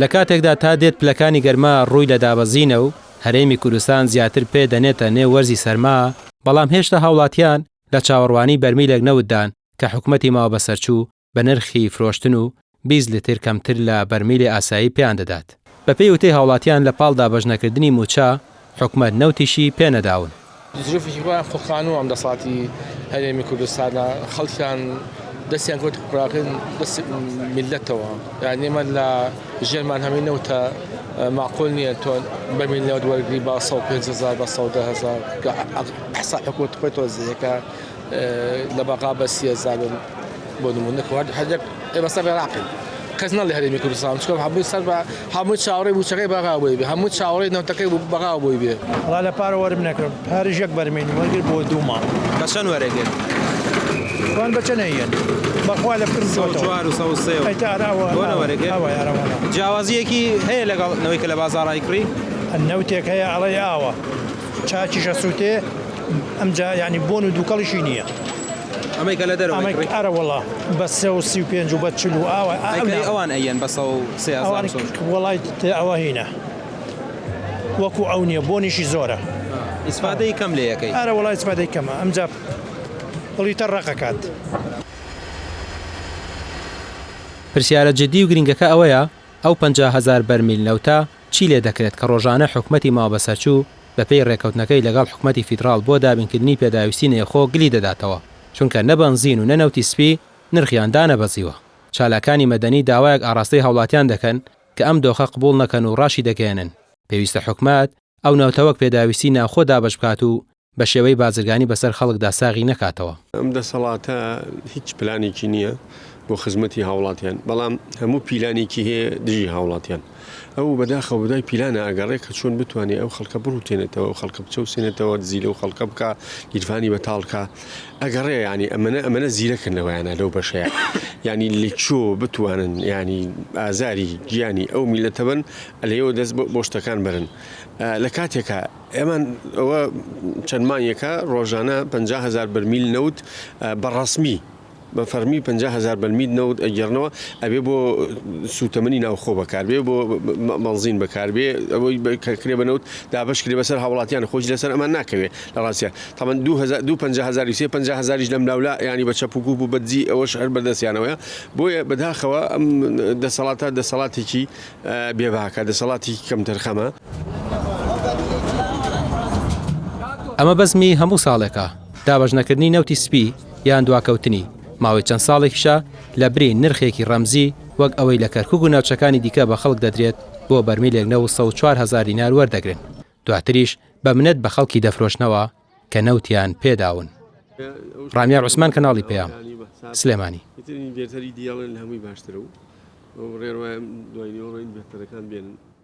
لە کاتێکدا تا دێت پلەکانی گەرما ڕووی لە دابەزینە و هەرێمی کوردستان زیاتر پێ دەنێتە نێو وەرزی سەرما، بەڵام هێشتا هاوڵاتیان لە چاوەڕوانی بەرمیلێک نەوتدان کە حکومەتی ماوەبەسەرچوو بە نرخی فرۆشتن و 20 لتر کەمتر لە بەرمیلی ئاسایی پێیان دەدات. بەپێی وتەی هاوڵاتیان لە پاڵ دابەشنەکردنی مووچە، حکومەت نەوتیشی پێ نەداون. زروفێکی وایان خوڵقانووە ئەم دەسەڵاتی هەرێمی کوردستانە خەڵکیان دەستیان کەوت خوراکن دەست میلەتەوە یعنی ئێمە لە ژێرمان هەمووی نەوتە معقول نییە تۆ بەمیل نەوت وەرگری بە 105 هزار بە 110 هزار کە حساب حکومەت خۆی تۆزیەکە لە بەغا بە 30 هزار بۆ نمونە هەر یەک ئێمە سەر عێراقین کەس نەڵێ هەرێمی کوردستان چونکە هەمووی سەر بە هەمووی چاوەڕێی مووچەکەی بەغا بۆی بێ هەموو چاوەڕێی نەوتەکەی بەغا بۆی بێ. وەڵا لە پارە وەرم نەکرد پاریش یەک بەرمیل وەرگرت بۆ دوو مانگ. بە چەند وەرەگرت؟ ئەوان بە چەند ئەیەن بەخوا لە فکرم چۆتەوە. 104 و 103 و ئەی تا ئەرا ئەوە بۆ نەوەرەگرت؟ ئەوە ئەرا وەڵا. جیاوازییەکی هەیە لەگەڵ ئەوەی کە لە بازاڕ ئەیکڕی؟ نەوتێک هەیە ئەڵێی ئاوە چاکیش ئەسوتێ ئەمجا یانی بۆن و دووکەڵیشی نییە. ئەمەی کە لە دەرەوە ئەیکڕی؟ ئەرە وەڵا بە 335 و بە 40 و ئاوا ئەی کەی ئەوان ئەیەن بە 103 هەزار و سەد؟ وەڵای ئەوە هینە وەکو ئەو نییە بۆنیشی زۆرە. ئیسفادەی کەم لێ ئەکەی؟ ئەرە وەڵا ئیسفادەی کەمە ئەمجا پڵیتە ڕەق ئەکات. پرسیارە جدی و گرنگەکە ئەوەیە ئەو 50 هەزار بەرمیل نەوتە چی لێ دەکرێت کە ڕۆژانە حکومەتی ماوەبەسەرچوو بەپێی ڕێکەوتنەکەی لەگەڵ حکومەتی فیدڕاڵ بۆ دابینکردنی پێداویستی نێوخۆ گلی دەداتەوە، چونکە نە بەنزین و نە نەوتی سپی نرخیان دانەبەزیوە. چالاکانی مەدەنی داوایەک ئاڕاستەی هاوڵاتیان دەکەن کە ئەم دۆخە قبوڵ نەکەن و ڕاشیدەگەیەنن، پێویستە حکومەت ئەو نەوتە وەک پێداویستی ناوخۆ دابەش بکات و بە شێوەی بازرگانی بەسەر خەڵکدا ساغی نەکاتەوە. ئەم دەسەڵاتە هیچ پلانێکی نییە بۆ خزمەتی هاوڵاتیان، بەڵام هەموو پیلانێکی هەیە دژی هاوڵاتیان. ئەو بەداخەوە بەدوای پیلانە ئەگەڕێ کە چۆن بتوانێ ئەو خەڵکە بڕوتێنێتەوە، ئەو خەڵکە بچەوسێنێتەوە، دزی لەو خەڵکە بکا، گیرفانی بەتاڵ کا. ئەگەڕێ یانی ئەمەنە ئەمەنە زیرەکن لەوەیانە لەو بەشەیە. یانی لە کوێوە بتوانن یانی ئازاری گیانی ئەو میللەتە بن، لەوێوە دەست بۆ شتەکان بەرن. لە کاتێکا ئێمان ئەوە چەند مانگێکە ڕۆژانە 50 هەزار بەرمیل نەوت بە ڕەسمی بە فەرمی 50 هەزار بەرمیل نەوت ئەگێڕنەوە ئەبێ بۆ سوتەمەنی ناوخۆ بەکاربێ بۆ بەنزین بەکاربێ ئەوەی کرێ بە نەوت دابەش کرێ بەسەر هاوڵاتیان خۆش لەسەر ئەمان ناکەوێ لە ڕاستە تەمەن 2000 هزار و 3 هەزاریش لەم لاولا ینی بە چەپ و کوپ و بەدزی ئەوەش هەر بەدەستیانەوەیە بۆیە بەداخەوە ئەم دەسەڵاتە دەسەڵاتێکی بێباکە، دەسەڵاتێکی کەمتەرخەمە. ئەمە بەزمی هەموو ساڵێکە، دابەشنەکردنی نەوتی سپی یان دواکەوتنی، ماوەی چەند ساڵێکیشە لە بری نرخێکی ڕەمزی وەک ئەوەی لە کەرکوک و ناوچەکانی دیکە بە خەڵک دەدرێت بۆ بەرمیلێک نەوت 104 هەزار دینار وەردەگرن، دواتریش بە منەت بە خەڵکی دەفرۆشنەوە کە نەوتیان پێداون. ڕامیار عوسمان کەناڵی پەیام، سلێمانی.